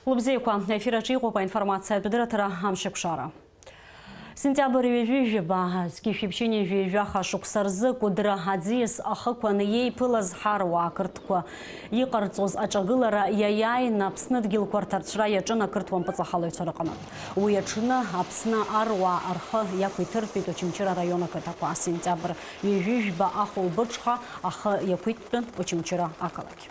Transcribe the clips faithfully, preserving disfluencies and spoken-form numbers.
Лыбзиақәа, ефир аҿы иҟоуп аинформациатә дырраҭара Амшеикәшара. Сентиабр ҩажәи жәаба, зқьи шәиԥшьыни жәаҩа жәаха шықәса рзы Кәыдры аӡиас ахықәан иеиԥылаз ҳаруаа ақырҭқәа иҟарҵоз аҿагылара иаиааины Аԥсны дгьылқәа рҭарцәра иаҿын ақырҭуа мпыҵахалаҩцәа рҟынтә. Уи аҽны Аԥсны аруаа рхы иақәиҭыртәит Очамчыра араион ақыҭақәа. Сентиабр ҩажәи жәаба ахәылбыҽха ахы иақәиҭтәын Очамчыра ақалақь.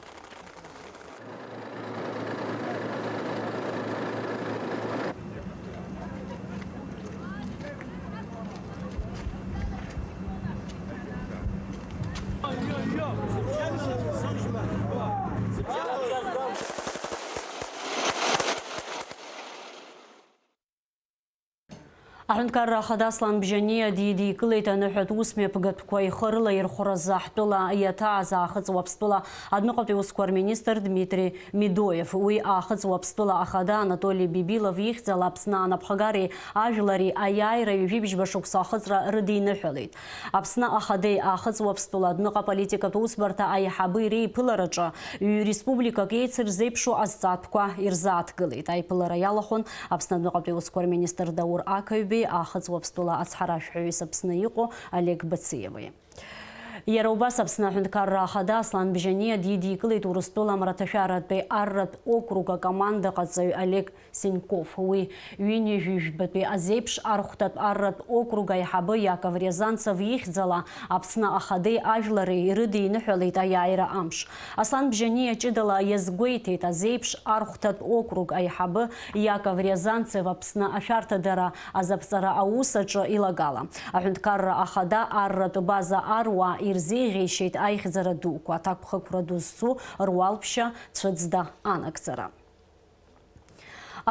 Аҳәынҭқарра ахада Аслан Бжьаниа дидикылеит аныҳәатә усмҩаԥгатәқәа ихы рылаирхәразы ҳтәыла иаҭааз Аахыҵ Уаԥстәыла адәныҟатәи усқәа рминистр Дмитри Медоев. Уи Аахыҵ Уаԥстәыла ахада Анатоли Бибилов ихьӡала Аԥсны анапхгареи ажәлари аиааира ҩажәибжьба шықәса ахыҵра рыдиныҳәалеит. Аԥсны ахадеи Аахыҵ Уаԥстәыла адәныҟа политикатә усбарҭа аиҳабы иреиԥылараҿы ҩ-республикак еицырзеиԥшу азҵаатәқәа ирзааҭгылеит. Аиԥылара иалахәын Аԥсны адәныҟатәи аусқәа рминистр Даур Ақаҩбеи Аахыҵ Уаԥстәыла ацҳаражәҳәаҩыс Аԥсны иҟоу Олег Бациевеи. Иара убас Аԥсны аҳәынҭқарра ахада Аслан Бжьаниа дидикылеит Урыстәыла амраҭашәаратәи арратә округ акомандаҟаҵаҩ Олег Синьков. Уи ҩынҩажәи жәбатәи азеиԥш архәҭатә арратә округ аиҳабы Иаков Рязанцев ихьӡала Аԥсны ахадеи ажәлари ирыдиныҳәалеит аиааира амш. Аслан Бжьаниа ҷыдала иазгәеиҭеит азеиԥш архәҭатә округ аиҳабы Иаков Рязанцев Аԥсны ашәарҭадара азаԥҵара аус аҿы илагала. Аҳәынҭқарра ахада арратә база аруаа ирзеиӷьеишьеит аихьӡара дуқәа, аҭакԥхықәра ду зцу руалԥшьа цәыӡда анагӡара.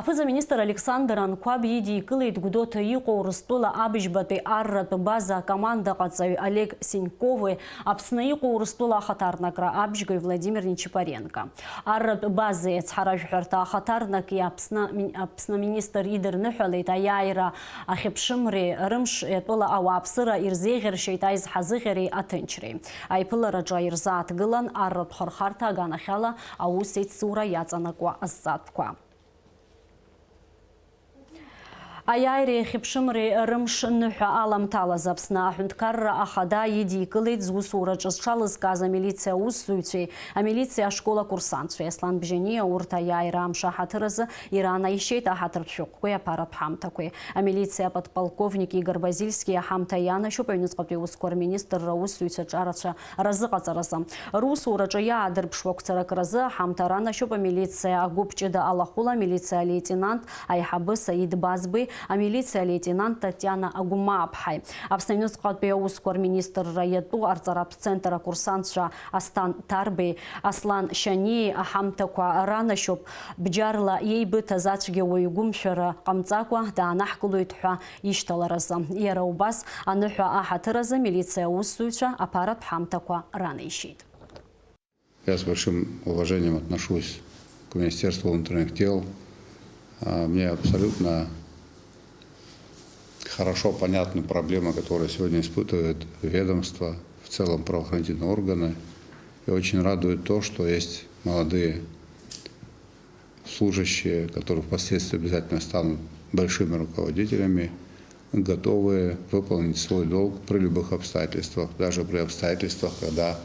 Аԥыза-министр Александр Анқәаб идикылеит Гәдоуҭа иҟоу Урыстәыла абыжьбатәи арратә база акомандаҟаҵаҩ Олег Синькови Аԥсны иҟоу Урыстәыла ахаҭарнакра абжьгаҩ Владимир Нечипоренко. Арратә базеи ацҳаражәҳәарҭа ахаҭарнаки Аԥсны, Аԥсны аминистр идырныҳәалеит аиааира ахьыԥшымреи рымш атәыла ауааԥсыра ирзеиӷьаршьеит аизҳазыӷьареи аҭынчреи. Аиԥылараҿы ирзааҭгылан арратә хырхарҭа аганахьала аус еицҵура иаҵанакуа азҵаатәқәа. Аиааиреи ахьыԥшымреи рымш ныҳәа аламҭалаз Аԥсны аҳәынҭқарра ахада идикылеит зусураҿы зҽалызкааз амилициа аусзуҩцәеи амилициа ашкол акурсантцәеи. Аслан Бжьаниа урҭ аиааира амш аҳаҭыр азы иранаишьеит аҳаҭыртә шәҟәқәеи аԥаратә ҳамҭақәеи. Амилициа аподполковник Игорь Базильски аҳамҭа ианашьоуп аҩныҵҟатәи аусқәа рминистрра аусзуҩцәа ҿарацәа разыҟаҵаразы. Русураҿы иаадырԥшуа ақәҵарак разы аҳамҭа ранашьоуп амилициа агәыԥ ҷыда Алахәыла, амилициа алеитенант аиҳабы Саид Базбеи, амилициа алеитенант Татиана Агәмааԥҳаи. Аԥсны аҩныҵҟатәи аусқәа рминистрра иатәу арҵаратә центр акурсантцәа Асҭан Ҭарбеи, Аслан Шьаниеи аҳамҭақәа ранашьоуп, бџьарла иеибыҭаз ацәгьа уаҩ гәымшәара ҟамҵакәа даанаҳкылоит ҳәа ишьҭаларазы. Иара убас аныҳәа аҳаҭыр азы амилициа аусзуҩцәа аԥаратә ҳамҭақәа ранеишьеит. Я с большим уважением отношусь к Министерству внутренних дел. А, мне абсолютно хорошо понятны проблемы, которые сегодня испытывают ведомства, в целом правоохранительные органы. И очень радует то, что есть молодые служащие, которые впоследствии обязательно станут большими руководителями, готовые выполнить свой долг при любых обстоятельствах, даже при обстоятельствах, когда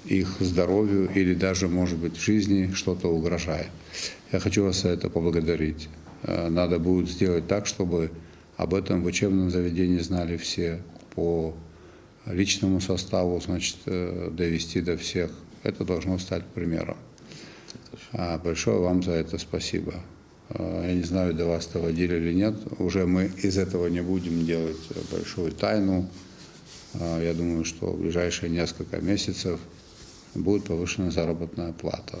их здоровью или даже, может быть, жизни что-то угрожает. Я хочу вас за это поблагодарить. Э, надо будет сделать так, чтобы об этом в учебном заведении знали все, по личному составу, значит, э, довести до всех. Это должно стать примером. А, большое вам за это спасибо. А, я не знаю, до вас доводили или нет. Уже мы из этого не будем делать, э, большую тайну. А, я думаю, что в ближайшие несколько месяцев будет повышена заработная плата.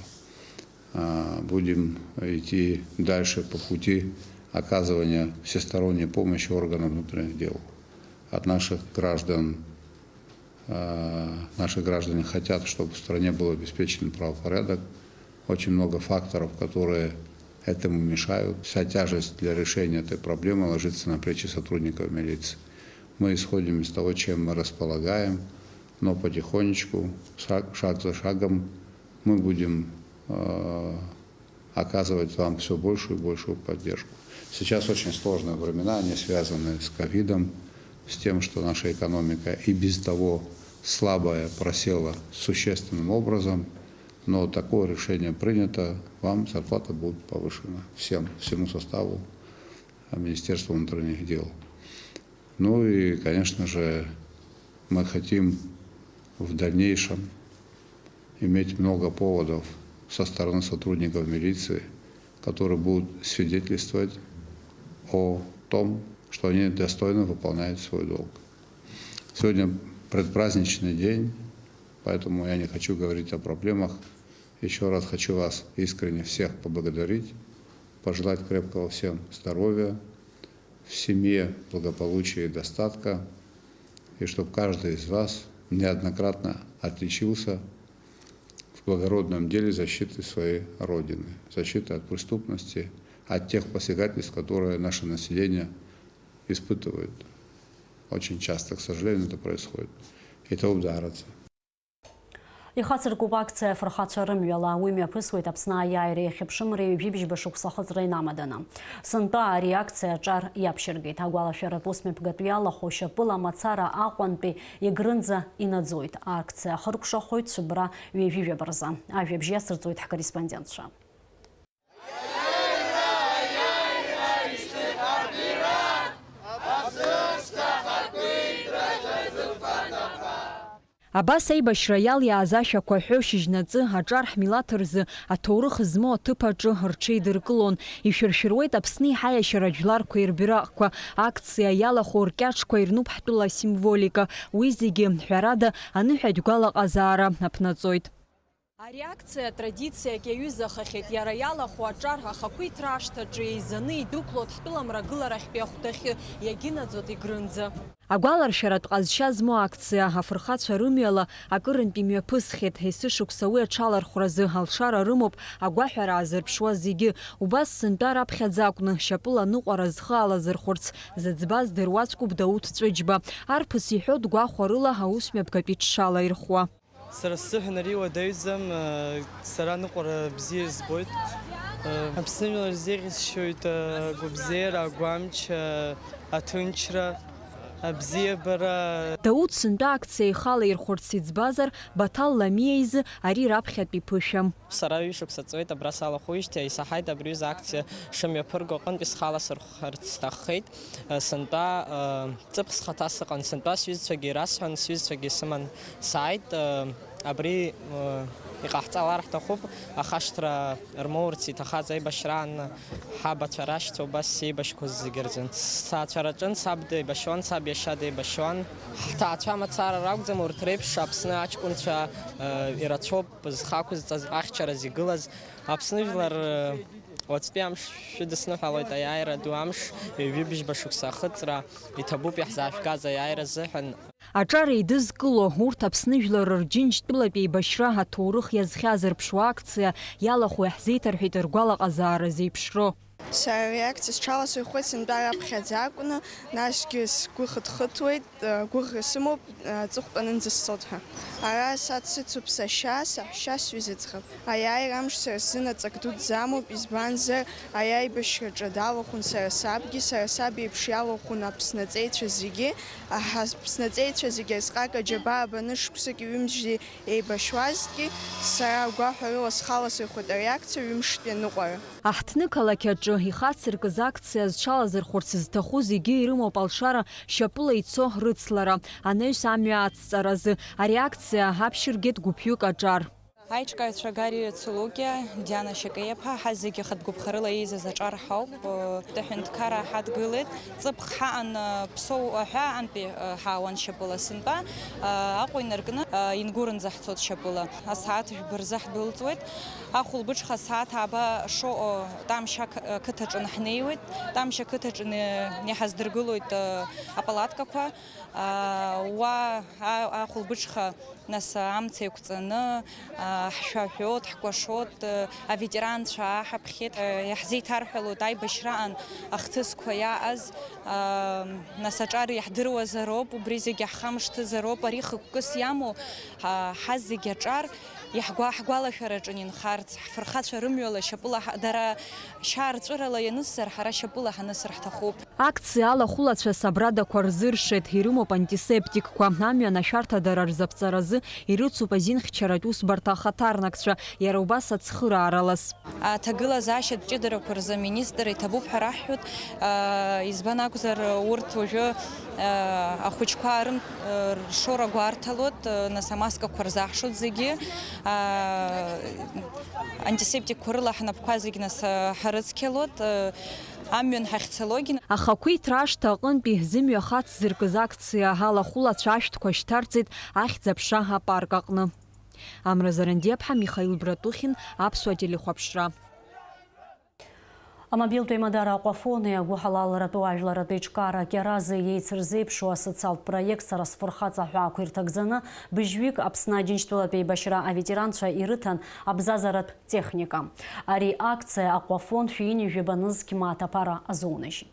А, будем идти дальше по пути оказывания всесторонней помощи органам внутренних дел. От наших граждан, а, наши граждане хотят, чтобы в стране был обеспечен правопорядок. Очень много факторов, которые этому мешают. Вся тяжесть для решения этой проблемы ложится на плечи сотрудников милиции. Мы исходим из того, чем мы располагаем, но потихонечку, шаг, шаг за шагом мы будем, э, оказывать вам всё большую и большую поддержку. Сейчас очень сложные времена, они связаны с ковидом, с тем, что наша экономика и без того слабая, просела существенным образом, но такое решение принято, вам зарплата будет повышена всем, всему составу, а, Министерства внутренних дел. Ну и, конечно же, мы хотим в дальнейшем иметь много поводов со стороны сотрудников милиции, которые будут свидетельствовать о том, что они достойно выполняют свой долг. Сегодня предпраздничный день, поэтому я не хочу говорить о проблемах. Ещё раз хочу вас искренне всех поблагодарить, пожелать крепкого всем здоровья, в семье благополучия и достатка, и чтоб каждый из вас неоднократно отличился в благородном деле защиты своей Родины, защиты от преступности, от тех посягательств, которые наше население испытывает. Очень часто, к сожалению, это происходит. Иҭабуп даараӡа. Ихацыркуп акциа афырхацәа рымҩала. Уи мҩаԥысуеит Аԥсны аиааира иахьыԥшымреи ҩажәи бжьба шықәса ахыҵра инамаданы. Сынтәа ари акциа аҿар иаԥшьыргеит. Агәалашәаратә усмҩаԥгатә иалахәу шьапыла мацара Аҟәантәи Егрынӡа инаӡоит. Акциа ахыркәшахоит Цәыббра ҩажәи жәаба рзы. Ажәабжь иацырҵоит ҳкорреспондентцәа. Абас аибашьра иалиааз ашәақәа ҳәо шьыжьнаҵы аҿар ҳмилаҭ рзы аҭоурых змоу аҭыԥ аҿы рҽеидыркылон. Ишәыршәыруеит Аԥсны иҳаиашьара жәларқәеи рбираҟқәа. Акциа иалахәу ркьаҿқәа ирнуп ҳтәыла асимволика. Уи зегьы, ҳәарада, аныҳәатә гәалаҟазаара аԥнаҵоит. Ари акциа атрадициак иаҩызахахьеит, иара иалахәу аҿар ахақәиҭра ашҭаҿы еизаны идәықәлоит ҳтәыла мрагыларахьтәи ахәҭахьы, иагьынаӡоит Егрынӡа. Агәаларшәаратә ҟазшьа змоу акциа, афырхацәа рымҩала акырынтә имҩаԥысхьеит, есышықәса уи аҽалархәразы алшара рымоуп агәаҳәара аазырԥшуа зегьы. Убас сынтәа раԥхьаӡа акәны, шьапыла аныҟәара зхы алазырхәырц зыӡбаз дыруаӡәкуп Дауҭ Ҵәыџьба. Арԥыс иҳәоит гәахәарыла аусмҩаԥгатә иҽшалаирхәуа. Сара сзыҳәан ари уадаҩӡам, сара аныҟәара бзиа избоит. Аԥсны жәлар рзеиӷьасшьоит агәабзиара, агәамч, аҭынчра, абзиабара. Дауҭ сынтәа акциа ихала ирхәырц иӡбазар, Баҭал Ламиа изы ари раԥхьатәи ԥышәам. Сара ҩышықәса ҵуеит абра салахәуижьҭеи, исаҳаит абри аҩыза акциа шымҩаԥырго аҟынтәи схала сырхәарц сҭаххеит. Сынтәа Ҵыԥх схаҭа сыҟан, сынтәа сҩызцәагьы ирасҳәан, сҩызцәагьы сыман сааит. Абри иҟаҳҵалар ҳҭахуп, ахашҭра рмоурц иҭахаз аибашьраан ҳабацәа рашьцәа убас сеибашьқәаз зегьы рзын. Сҭаацәараҿын, саб деибашьуан, саб иашьа деибашьуан. Ҳҭаацәа мацара ракәӡам, урҭ реиԥш Аԥсны аҷкәынцәа ирацәоуп зхы ақәызҵаз, ахьчараз игылаз. Аԥсны жәлар, уаҵәтәи амш шәыдысныҳәалоит, аиааира ду амш, ҩажәи бжьба шықәса ахыҵра, иҭабуп иаҳзаажәгаз аиааира азыҳәан. Аҿар еидызкыло, урҭ Аԥсны жәлар рџьынџьтәылатә еибашьра аҭоурых иазхьазырԥшуа акциа иалахәу иаҳзеиҭарҳәеит ргәалаҟазаара зеиԥшроу. Сара ари акциа сҽаласырхәуеит сынтәа раԥхьаӡа акәны, насгьы сгәы хыҭхыҭуеит. Гәыӷра сымоуп, аҵыхәтәанынӡа сцоит ҳәа. Ара са дсыцуп сашьа, саҳәшьа, сҩыза ӡӷаб. Аиааира амш сара сзы наҵак дуӡӡа амоуп, избанзар, аиааибашьраҿы далахәын сара сабгьы, сара саб иеиԥш иалахәын Аԥсны аҵеицәа зегьы, аҳа-, Аԥсны аҵеицәа зегьы азҟак аџьабаа баны шықәсыки ҩымзи еибашьуазҭгьы, сара агәаҳәарыла схаласырхәит ари акциа ҩымштәи аныҟәара. Аҳҭнықалақь аҿы ихацыркыз акциа зҽалазырхәырц зҭаху зегьы ирымоуп алшара шьапыла ицо рыцлара, анаҩс амҩа ацҵаразы. Ари акциа аԥшьыргеит гәыԥҩык аҿар. Аиҿкааҩцәа Гари Цулукиа, Диана Шьакеиаԥа, ҳа зегьы хатә гәыԥхарыла еизаз аҿар ҳауп. Аҳәынҭқарра ҳадгылеит. Ҵыԥх ҳаан, Ԥсоу аҳәаантәи ҳаауан шьапыла. Сынтәа Аҟәа инаркны Ингурынӡа ҳцоит шьапыла. Асааҭ жәба рзы ҳдәылҵуеит. Ахәылбыҽха асааҭ ааба шоуа Тамшь ақы-, ақыҭаҿы ҳнеиуеит. Тамшь ақыҭаҿы иҳаздыргылоит апалаткақәа. Уа ахәылбыҽха, нас, амца еиқәҵаны ҳшәаҳәот, ҳкәашот, аветеранцәа ааҳаԥхьеит. Иаҳзеиҭарҳәалоит аибашьраан ахҭысқәа иааз. Нас аҿар иаҳдыруазароуп, убри зегьы ҳхамышҭызароуп. Ари хықәкыс иамоу ҳа зегь аҿар Иаҳгәа-, ҳгәалашәараҿы инхарц, ҳфырхацәа рымҩала шьапыла ҳа-, дара шьаарҵәырала ианысзар, ҳара шьапыла ҳанысыр ҳҭахуп. Акциа алахәылацәа асабрадақәа рзыршеит, ирымоуп антисептикқәа, амҩан ашәарҭадара рзаԥҵаразы ирыцуп азинхьчаратә усбарҭа ахаҭарнакцәа, иара убас ацхырааралас. Аҭагылазаашьатә ҷыдарақәа рзы аминистр иҭабуп ҳәа раҳҳәоит, аа, избан акәзар, урҭ уажәы, аа, ахәыҷқәа рым-, ршора гәарҭалоит, нас амаскақәа рзаҳшоит зегьы, аа, антисептикқәа рыла ҳнапқәа зегь нас, аа, ҳарыцқьалоит, аа, амҩан ҳахьцалогьы. Ахақәиҭра ашҭа аҟынтәи зымҩа хацзыркыз акциа алахәылацәа ашәҭқәа шьҭарҵеит Ахьӡ-аԥша апарк аҟны. Амра Зарандиаԥҳа, Михаил Братухин, Аԥсуа телехәаԥшра. Амобилтә еимадара Аҟәафони агәыҳалалратәу ажәларатәи еиҿкаара Кьарази еицырзеиԥшу асоциалтә проект Сара сфырхаҵа ҳәа ақәирҭагӡаны, быжьҩык Аԥсны Аџьынџьтәылатә еибашьра аветеранцәа ирыҭан абзазаратә техника. Ари акциа Аҟәафон шәи ҩынҩажәи ба нызқь мааҭ аԥара азунажьит.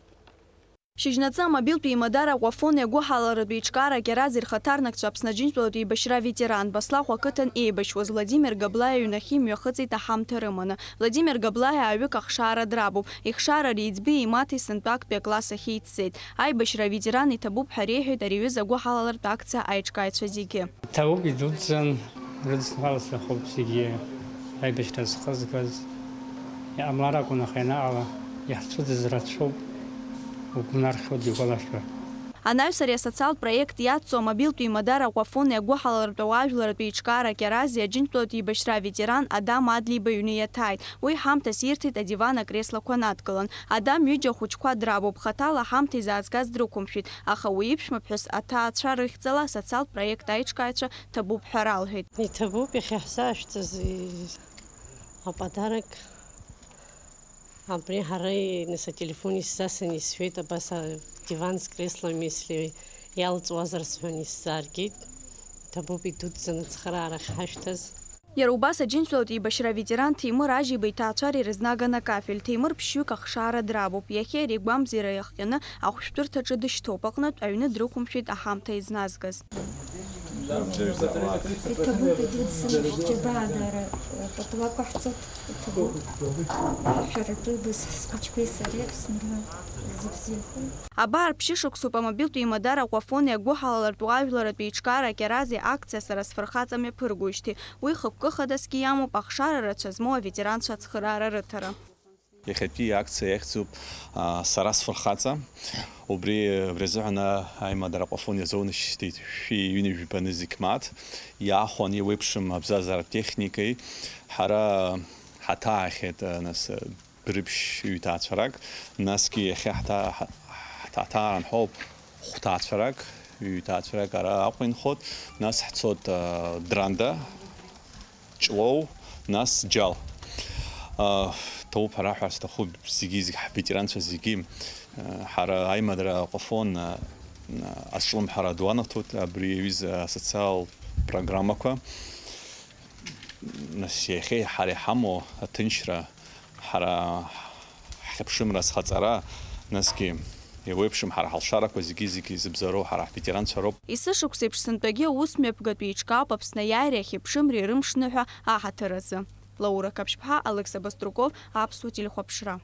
Шьыжьнаҵы амобилтә еимадара Аҟәафони агәыҳалалратә еиҿкаара Кьарази рхаҭарнакцәа Аԥсны Аџьынџьтәылатә еибашьра аветеран Баслахә ақыҭан еибашьуаз Владимир Габлаиа иҩнахьы имҩахыҵит аҳамҭа рыманы. Владимир Габлаиа ааҩык ахшара драбуп. Ихшара ари иӡбеи имаҭеи сынтәа актәи акласс ахь еиццеит. Аибашьра аветеран иҭабуп ҳәа реиҳәеит ари аҩыза агәыҳалалратә акциа аиҿкааҩцәа зегьы. Ҭабуп, идуӡӡан, рыдысныҳәала сҭахуп зегьы аибашьра зхызгаз. Иҟамлар акәын, аха ианаала иаҳцәыӡыз рацәоуп, угәы нархьуеит игәалашәо. Анаҩс ари асоциалтә проект иацу амобилтә еимадара Аҟәафони агәыҳалалратә ауаажәларатә еиҿкаара Кьарази Аџьынџьтәылатә еибашьра аветеран Адам Адлеиба иҩны иаҭааит. Уи ҳамҭас ирҭеит адиван акреслақәа надкылан. Адам ҩыџьа ахәыҷқәа драбуп, хаҭала ҳамҭа изаазгаз дрықәымшәеит, аха уи иԥшәмаԥҳәыс аҭаацәа рыхьӡала асоциалтә проект аиҿкааҩцәа ҭабуп ҳәа ралҳәеит. Иҭабуп, иахьа ҳзаашәҵаз аподарок. Абри ҳара, нас, ателефон исзасын исҳәеит, абас адиван скресло, если иалҵуазар сҳәан исзааргеит. Иҭабуп, идуӡӡаны ацхыраарахь ҳашәҭаз. Иара убас Аџьынџьтәылатә еибашьра аветеран Ҭемыр Ажьиба иҭаацәара ирызнаган акафель, Ҭемыр ԥшьҩык ахшара драбуп, иахьа иара игәамзира иахҟьаны ахәшәтәырҭаҿы дышьҭоуп, аҟнытә аҩны дрыхәамшәеит аҳамҭа изназгаз. Иҭабуп, идуӡӡаны шәџьабаа дара, патуакәа ҳҵоит, иҭабуп. Шәара тәы быз ҳхәыҷқәеи сареи Аԥсны зыбзиахоит. Абар, ԥшьышықәсоуп амобилтә еимадара Аҟәафони агәыҳалалратә уаажәларатә еиҿкаара Кьарази акциа Сара сфырхаҵа мҩаԥыргоижьҭеи. Уи хықәкы хадасгьы иамоуп ахшара рацәа змоу аветеранцәа ацхыраара рыҭара. Иахьатәи акциа иахьӡуп, а, Сара сфырхаҵа. Убри, убри азыҳәан, а, аимадара Аҟәафон иазоунашьҭит шәи ҩынҩажәи ба нызқь мааҭ. Иаахәан еиуеиԥшым абзазаратә техникеи. Ҳара ҳаҭаахьеит, а, нас, а, дәрыԥшь ҩҭаацәарак, насгьы иахьа ҳҭа-, ҳа-, ҳҭа-, ҳҭаара анҳәоуп, хәҭаацәарак, ҩҭаацәарак ара Аҟәа инхоит, нас ҳцоит, а, Дранда, Ҷлоу, нас Џьал. А, ҭоуп ҳәа раҳәар сҭахуп, зегьы, зегь ҳветеранцәа зегьы, а, ҳара аимадара Аҟәафон, а, а, азҿлымҳара ду анаҭоит абри аҩыза асоциалтә программақәа. Нас иахьеи ҳареи ҳамоу аҭынчра, ҳара ҳхьыԥшымра азхаҵара, насгьы еиуеиԥшым ҳара ҳалшарақәа зегьы-зегьы зыбзоуроу ҳара ҳветеранцәа роуп. Есышықәсеиԥш сынтәагьы аус мҩаԥгатә еиҿкаауп Аԥсны аиааиреи ахьыԥшымреи рымшныҳәа аҳаҭыр азы. Лаура Қаԥшьԥҳа, Алықьса Баструков, Аԥсуа телехәаԥшра.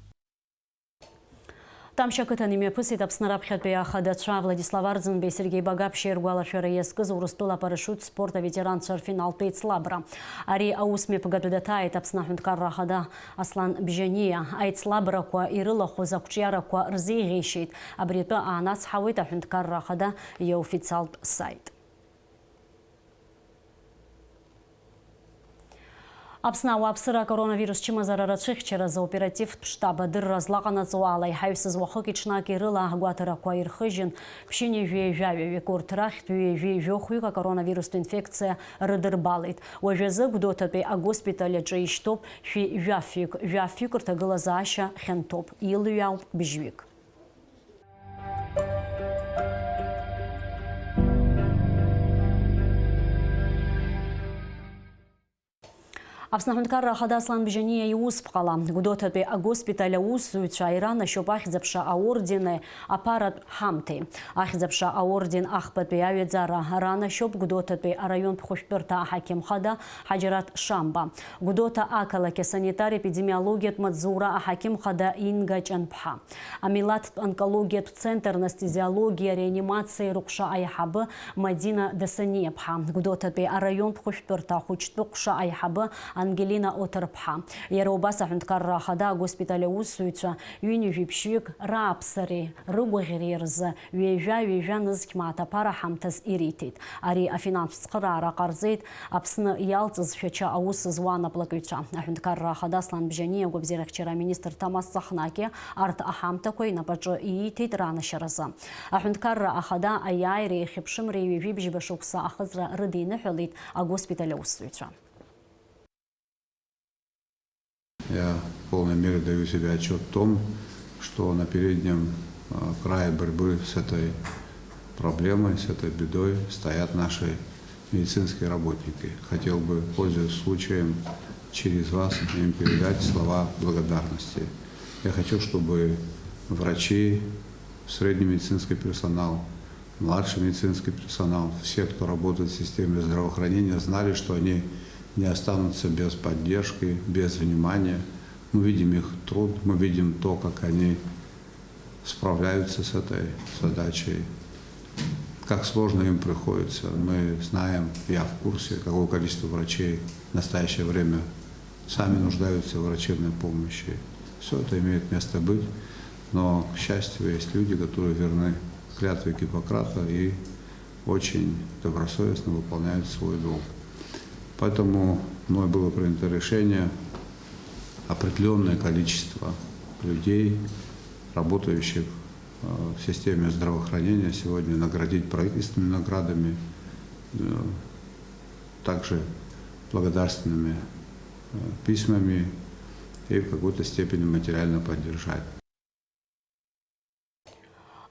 Тамшь ақыҭан имҩаԥысит Аԥсны раԥхьатәи ахадацәа Владислав Арӡынбеи Сергеи Багаԥшьеи ргәалашәара иазкыз Урыстәыла апарашиут спорт аветеранцәа рфиналтә еицлабра. Ари аус мҩаԥгатәы даҭааит Аԥсны аҳәынҭқарра ахада Аслан Бжьаниа. Аицлабрақәа ирылахәыз ақәҿиарақәа рзеиӷьеишьеит. Абри атәы аанацҳауеит аҳәынҭқарра ахада иофициалтә саит. Аԥсны ауааԥсыра акоронавирус чымазара рацәыхьчаразы аоперативтә штаб адырра злаҟанаҵо ала, иҳаҩсыз уахыки-ҽнаки рыла агәаҭарақәа ирхыжьын, ԥшьынҩажәи жәаҩаҩык, урҭ рахьтә ҩажәи жәохәҩык акоронавирустә инфекциа рыдырбалеит. Уажәазы Гәдоуҭатәи агоспиталь аҿы ишьҭоуп шәи жәафҩык, жәафҩык рҭагылазаашьа хьанҭоуп, илҩаауп быжьҩык. Аԥсны аҳәынҭқарра ахада Аслан Бжьаниа иусԥҟала, Гәдоуҭатәи агоспиталь аусзуҩцәа иранашьоуп Ахьӡ-аԥша аордени аԥаратә ҳамҭеи. Ахьӡ-аԥша аорден ахԥатәи аҩаӡара ранашьоуп Гәдоуҭатәи араионтә хәышәтәырҭа аҳақьым хада Ҳаџьараҭ Шамба, Гәдоуҭа ақалақь асанитар-епидемиологиатә маҵзура аҳақьым хада Инга Ҷанԥҳа, амилаҭтә онкологиатә центр анестезиологиа реанимациа рыҟәша аиҳабы Мадина Дасаниаԥҳа, Гәдоуҭатәи араионтә хәышәтәырҭа ахәыҷтәы ҟәша аиҳабы Ангелина Оҭырԥҳа. Иара убас аҳәынҭқарра ахада агоспиталь аусзуҩцәа ҩынҩажәи ԥшьҩык рааԥсареи рыгәаӷьреи рзы ҩажәа-ҩажәа нызқь мааҭ аԥара ҳамҭас ириҭеит. Ари афинанстә цхыраара ҟарҵеит Аԥсны иалҵыз Шәача аус зуа анаплакыҩцәа. Аҳәынҭқарра ахада Аслан Бжьаниа агәабзиарахьчара аминистр Ҭамаз Ҵахнакиа арҭ аҳамҭақәа инапаҿы ииҭеит раанашьаразы. Аҳәынҭқарра ахада аиааиреи ахьыԥшымреи ҩажәи бжьба шықәса ахыҵра рыдиныҳәалеит агоспиталь аусзуҩцәа. Я в полной мере даю себе отчет в том, что на переднем, э, крае борьбы с этой проблемой, с этой бедой стоят наши медицинские работники. Хотел бы, пользуясь случаем, через вас им передать слова благодарности. Я хочу, чтобы врачи, средний медицинский персонал, младший медицинский персонал, все, кто работает в системе здравоохранения, знали, что они не останутся без поддержки, без внимания. Мы видим их труд, мы видим то, как они справляются с этой задачей, как сложно им приходится. Мы знаем, я в курсе, какое количество врачей в настоящее время сами нуждаются в врачебной помощи. Всё это имеет место быть, но, к счастью, есть люди, которые верны клятве Гиппократа и очень добросовестно выполняют свой долг. Поэтому мной было принято решение определённое количество людей, работающих, э, в системе здравоохранения, сегодня наградить правительственными наградами, э, также благодарственными, э, письмами и в какой-то степени материально поддержать.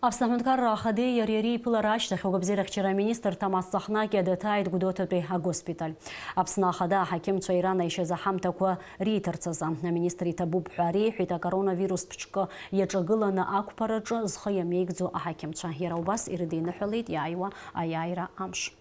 Аԥсны аҳәынҭқарра ахадеи иареи реиԥылара ашьҭахь агәабзиарахьчара аминистр Ҭамаз Ҵахнакиа даҭааит Гәдоуҭатәи агоспиталь. Аԥсны ахада аҳақьымцәа иранаишьаз аҳамҭақәа риҭарц азы аминистр иҭабуп ҳәа реиҳәеит акоронавирус ԥшкы иаҿагыланы ақәԥараҿы зхы иамеигӡо аҳақьымцәа. Иара убас ирыдиныҳәалеит иааиуа аиааира амш.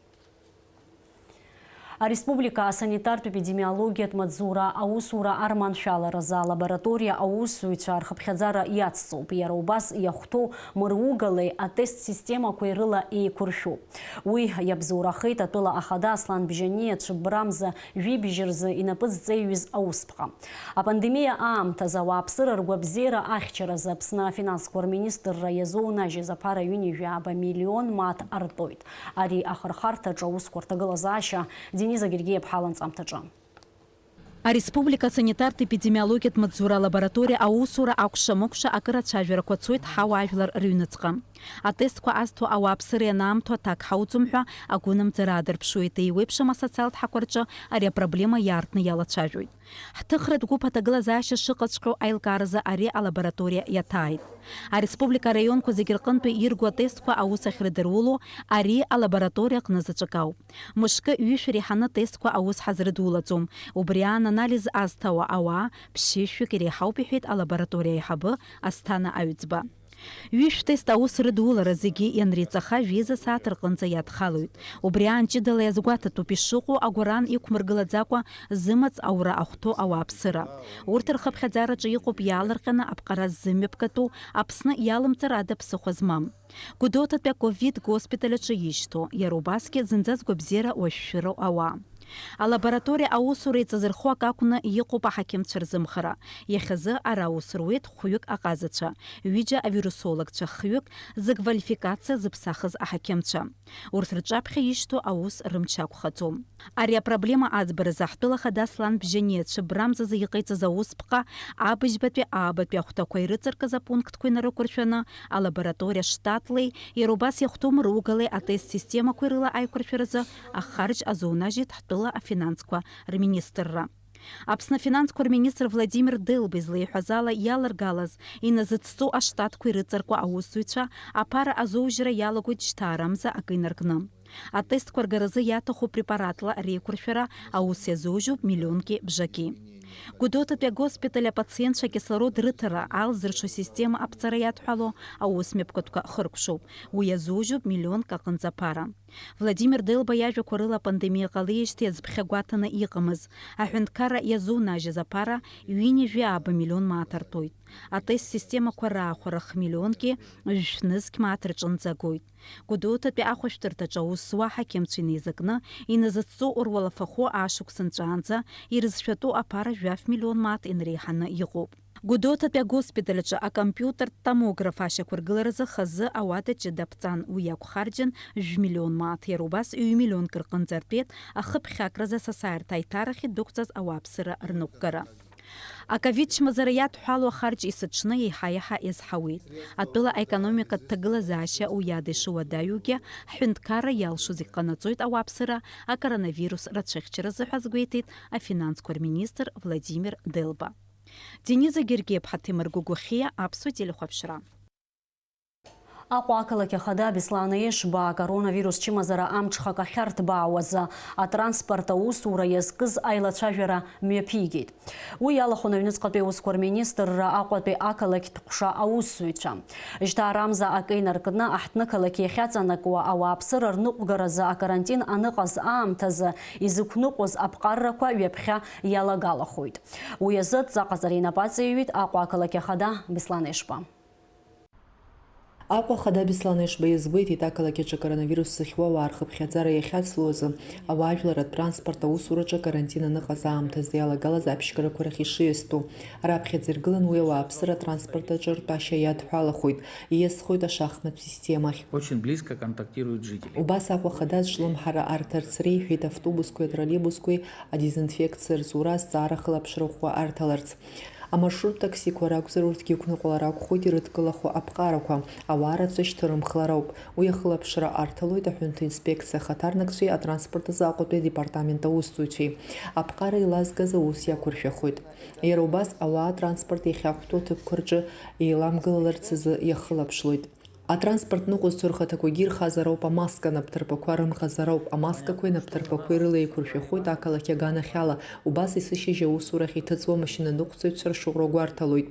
Ареспублика асанитартә епидемиологиатә маҵзура аусура арманшәаларазы алабораториа аусзуҩцәа рхыԥхьаӡара иацҵоуп, иара убас иахәҭоу мыругалеи атест системақәеи рыла еиқәыршәуп. Уи иабзоурахеит атәыла ахада Аслан Бжьаниа цәыббрамза жәибжь рзы инапы зҵеиҩыз аусԥҟа. Апандемиа аамҭазы ауааԥсыра ргәабзиара ахьчаразы Аԥсны афинансқәа рминистрра иазоунажьыз аԥара ҩынҩажәи ааба миллион мааҭ артәоит. Ари ахырхарҭаҿы аусқәа рҭагылазаашьа Дениза Гергиа-ԥҳа ланҵамҭаҿы. Ареспублика асанитартә-епидемиологиатә маҵзура алабораториа аусура акәша-мыкәша акыр ацәажәарақәа цоит ҳауаажәлар рыҩныҵҟа. Атестқәа азҭо ауааԥсыра ианаамҭоу аҭак ҳауӡом ҳәа агәынамӡара аадырԥшуеит, еиуеиԥшым асоциалтә ҳақәа рҿы ари апроблема иаартны иалацәажәоит. Ҳҭыхратә гәыԥ аҭагылазаашьа шыҟаҵәҟьоу аилкааразы ари алабораториа иаҭааит. Ареспублика араионқәа зегьы рҟынтәи ирго атестқәа аус ахьрыдыруло ари алабораториа аҟны заҵәык ауп. Мышкы ҩышә реиҳаны атестқәа аус ҳазрыдулаӡом. Убри аан анализ азҭауа ауаа ԥшьышәҩык иреиҳауп, иҳәеит алабораториа аиҳабы Асҭана Аҩӡба. Ҩышә тест аус рыдулара зегьы ианреиҵаха, жәеиза сааҭ рҟынӡа иадхалоит. Убри аан ҷыдала иазгәаҭатәуп ишыҟоу агәаран иқәмыргылаӡакәа зымаҵ аура ахәҭоу ауааԥсыра. Урҭ рхыԥхьаӡараҿы иҟоуп иаалырҟьаны аԥҟара ззымҩаԥгатәу, Аԥсны иалымҵыр ада ԥсыхәа змам. Гәдоуҭатәи аковид госпиталь аҿы ишьҭоу, иара убасгьы зынӡа згәабзиара уашәшәыроу ауаа. Алабораториа аусура еиҵазырхо акы акәны иҟоуп аҳақьымцәа рзымхара. Иахьазы ара аус руеит хәҩык аҟазацәа, ҩыџьа авирусологцәа, хҩык зыквалификациа зыԥсахыз аҳақьымцәа. Урҭ рҿаԥхьа ишьҭоу аус рымч ақәхаӡом. Ари апроблема аӡбаразы ҳтәыла хада Аслан Бжьаниа цәыббрамзазы иҟаиҵаз аусԥҟа абыжьбатәи аабатәи ахәҭақәа ирыҵаркыз апунктқәа инарықәыршәаны, алабораториа штатлеи, иара убас иахәҭоу мыругалеи атест системақәеи рыла аиқәыршәаразы ахарџь азунажьит ҳтәыла афинансқәа рминистрра. Аԥсны афинансқәа рминистр Владимир Делба излеиҳәаз ала, иаларгалаз иназыцҵо аштатқәа ирыҵаркуа аусзуҩцәа аԥара азоужьра иалагоит жьҭаарамза акы инаркны. Атестқәа ргаразы иаҭаху препаратла реиқәыршәара аус иазужьуп миллионки бжаки. Гәдоуҭатәи агоспиталь апациентцәа акислород рыҭара алзыршо асистема аԥҵара иадҳәало аусмҩаԥгатәқәа хыркәшоуп. Уи иазужьуп миллионк аҟынӡа аԥара. Владимир Делба иажәақәа рыла, апандемиа ҟалеижьҭеи аӡә ԥхьа гәаҭаны иҟамыз. Аҳәынҭқарра иазунажьыз аԥара ҩынҩажәи ааба миллион мааҭ артоит. Атест системақәа раахәара хмиллионки жәшәнызқь мааҭ рҿынӡа агоит. Гәдоуҭатәи ахәышәтәырҭаҿы аус зуа аҳақьымцәа инеизакны, иназыцҵо руалафахәы ашықәс нҵәаанӡа ирызшәатәу аԥара жәаф миллион мааҭ инареиҳаны иҟоуп. Гәдоуҭатәи агоспиталь аҿы акомпиутертә томограф ашьақәыргыларазы хазы ауада ҷыда ԥҵан, уи иақәхарџьын жәмиллион мааҭ, иара убас ҩ-миллионк рҟынӡа артәеит ахыԥхьакразы асасааирҭа аиҭарахь идәықәҵаз ауааԥсыра рныҟәгара. Аковид чмазара иадҳәалоу ахарџь есыҽны еиҳа-еиҳа иазҳауеит. Атәыла аекономикатә ҭагылазаашьа уи ада ишыуадаҩугьы, ҳҳәынҭқарра иалшо зегь ҟанаҵоит ауааԥсыра акоронавирус рацәыхьчаразы ҳәа азгәеиҭеит афинансқәа рминистр Владимир Делба. Дениза Гергиаԥҳа, Ҭемыр Гәыгәхиа, Аԥсуа телехәаԥшра. Аҟәа ақалақь ахада Беслан Ешба акоронавирус чымазара амҽхак ахьарҭбаауазы атранспорт аусура иазкыз аилацәажәара мҩаԥигеит. Уи иалахәын аҩныҵҟатәи аусқәа рминистрра Аҟәатәи ақалақьтә ҟәша аусзуҩцәа. Жьҭаарамза акы инаркны аҳҭнықалақь иахьаҵанакуа ауааԥсыра рныҟәгаразы акарантин аныҟаз аамҭазы изықәныҟәоз аԥҟаррақәа ҩаԥхьа иалагалахоит. Уи азы адҵа ҟаҵара инапы аҵаиҩит Аҟәа ақалақь ахада Беслан Ешба. Аҟәа ахада Беслан Ешба иазгәеиҭеит, ақалақь аҿы акоронавирус зыхьуа ауаа рхыԥхьаӡара иахьацлуазы, ауаажәлар атранспорт аусураҿы акарантин аныҟаз аамҭазы иалагалаз аԥшьгарақәа рахь ишиасҭәу. Раԥхьаӡа иргылан уи ауааԥсыра атранспорт аҿы ртәашьа иадҳәалахоит, ииасхоит ашахматә системахь. Очень близко контактируют жители. Убас Аҟәа ахада азҿлымҳара арҭарц реиҳәеит автобусқәеи атроллейбусқәеи адезинфекциа рзура азҵаара хылаԥшра ӷәӷәа арҭаларц. Амаршрут таксиқәа ракәзар, урҭгьы иқәныҟәалар акәхоит ирыдкылахо аԥҟарақәа, ауаа рацәа шьҭырымхлар ауп. Уи ахылаԥшра арҭалоит аҳәынҭа инспекциа ахаҭарнакцәеи атранспорт азы Аҟәатәи адепартамент аусзуҩцәеи. Аԥҟара еилазгаз аус иақәыршәахоит. Иара убас ауаа атранспорт иахьақәтәоу аҭыԥқәа рҿы еиламгылаларц азы иахылаԥшлоит. Атранспорт ныҟәызцо рхаҭақәагьы ирхазар ауп амаска анапҭырԥақәа рымӷазар ауп. Амаскақәеи анапҭырԥақәеи рыла еиқәыршәахоит ақалақь аганахьала. Убас есышьыжь аусурахь иҭыҵуа амашьынаныҟәцаҩцәа ршәҟәра гәарҭалоит.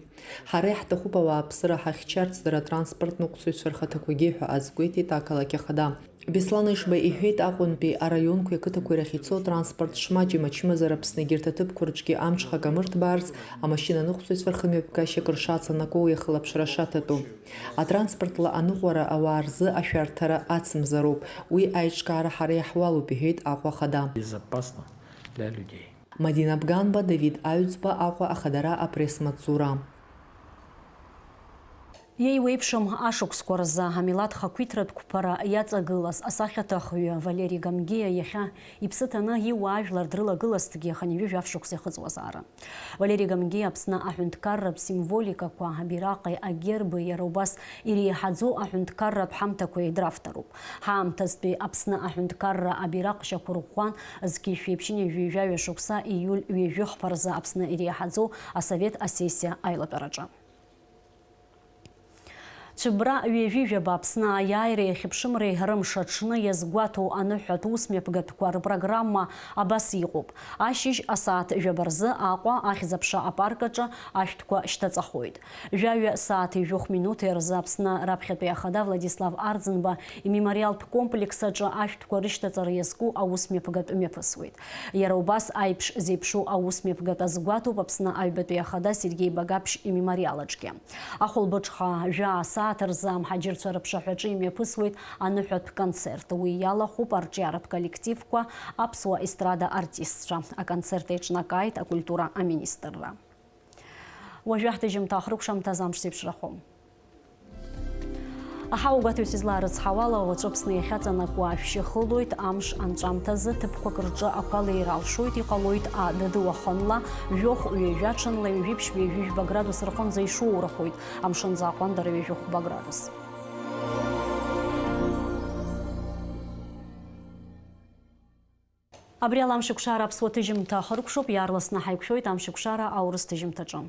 Ҳара иаҳҭахуп ауааԥсыра ҳахьчарц дара атранспорт ныҟәцаҩцәа рхаҭақәагьы ҳәа азгәеиҭеит ақалақь ахада. Беслан Ешба иҳәеит, Аҟәантәи араионқәеи ақыҭақәеи рахь ицо атранспорт шмаҷым ачымазара Аԥсны егьырҭ аҭыԥқәа рҿгьы амҽхак амырҭбаарц, амашьынаныҟәцаҩцәа рхымҩаԥгашьа акыр шацанаго уи ахылаԥшра шаҭатәу. Атранспортла аныҟәара ауаа рзы ашәарҭара ацымзароуп, уи аиҿкаара ҳара иаҳуалуп, иҳәеит Аҟәа ахада. Безопасно для людей. Мадина Бганба, Давид Аҩӡба, Аҟәа ахадара апресс-маҵзура. Иеиуеиԥшым ашықәсқәа рзы амилаҭ хақәиҭратә қәԥара иаҵагылаз асахьаҭыхҩы Валери Гамгиа иахьа иԥсы ҭаны иуаажәлар дрылагылазҭгьы хынҩажәи жәаф шықәса ихыҵуазаарын. Валери Гамгиа Аԥсны аҳәынҭқарратә символикақәа, абираҟи агерби, иара убас иреиҳаӡоу аҳәынҭқарратә ҳамҭақәеи дравторуп. Ҳаамҭазтәи Аԥсны аҳәынҭқарра абираҟ шьақәырӷәӷәан, зқьи жәшәи ԥшьынҩажәи жәаҩа шықәса ииуль ҩажәи хԥа рзы Аԥсны иреиҳаӡоу асовет асессиа аилатәараҿы. Цәыббра ҩажәи жәаба Аԥсны аиааиреи ахьыԥшымреи рымш аҽны иазгәаҭоу аныҳәатә усмҩаԥгатәқәа рпрограмма абас иҟоуп. Ашьыжь асааҭ жәаба рзы Аҟәа Ахьӡ-аԥша апарк аҿы ашәҭқәа шьҭаҵахоит. Жәаҩа сааҭи жәохә минуҭи рзы Аԥсны раԥхьатәи ахада Владислав Арӡынба имемориалтә комплекс аҿы ашәҭқәа рышьҭаҵара иазку аусмҩаԥгатә мҩаԥысуеит. Иара убас аиԥш зеиԥшу аусмҩаԥгатә азгәаҭоуп Аԥсны аҩбатәи ахада Сергеи Багаԥшь имемориал аҿгьы. Ахәылбыҽха жәаа сааҭ рзы амҳаџьырцәа рыԥшаҳәаҿы имҩаԥысуеит аныҳәатә концерт. Уи иалахәуп арҿиаратә коллективқәа, аԥсуа естрада артистцәа. Аконцерт еиҿнакааит акультура аминистрра. Уажәы ҳҭыжьымҭа ахыркәшамҭаз амш зеиԥшрахом. Аҳауагәаҭаҩцәа излаарыцҳауала, уаҵәы Аԥсны иахьаҵанакуа ашәшьы хылоит, амш анҵәамҭазы ҭыԥқәак рҿы ақәа леира алшоит, иҟалоит адыд уахынла, жәохә ҩажәа ҽынла ҩажәи ԥшьба ҩажәи жәба градус рҟынӡа ишоурахоит, амшын аҟәандара ҩажәи хәба градус. Абри ала Амшықәшара аԥсуа ҭыжьымҭа ахыркәшоуп, иаарласны ҳаиқәшәоит Амшықәшара аурыс ҭыжьымҭаҿы.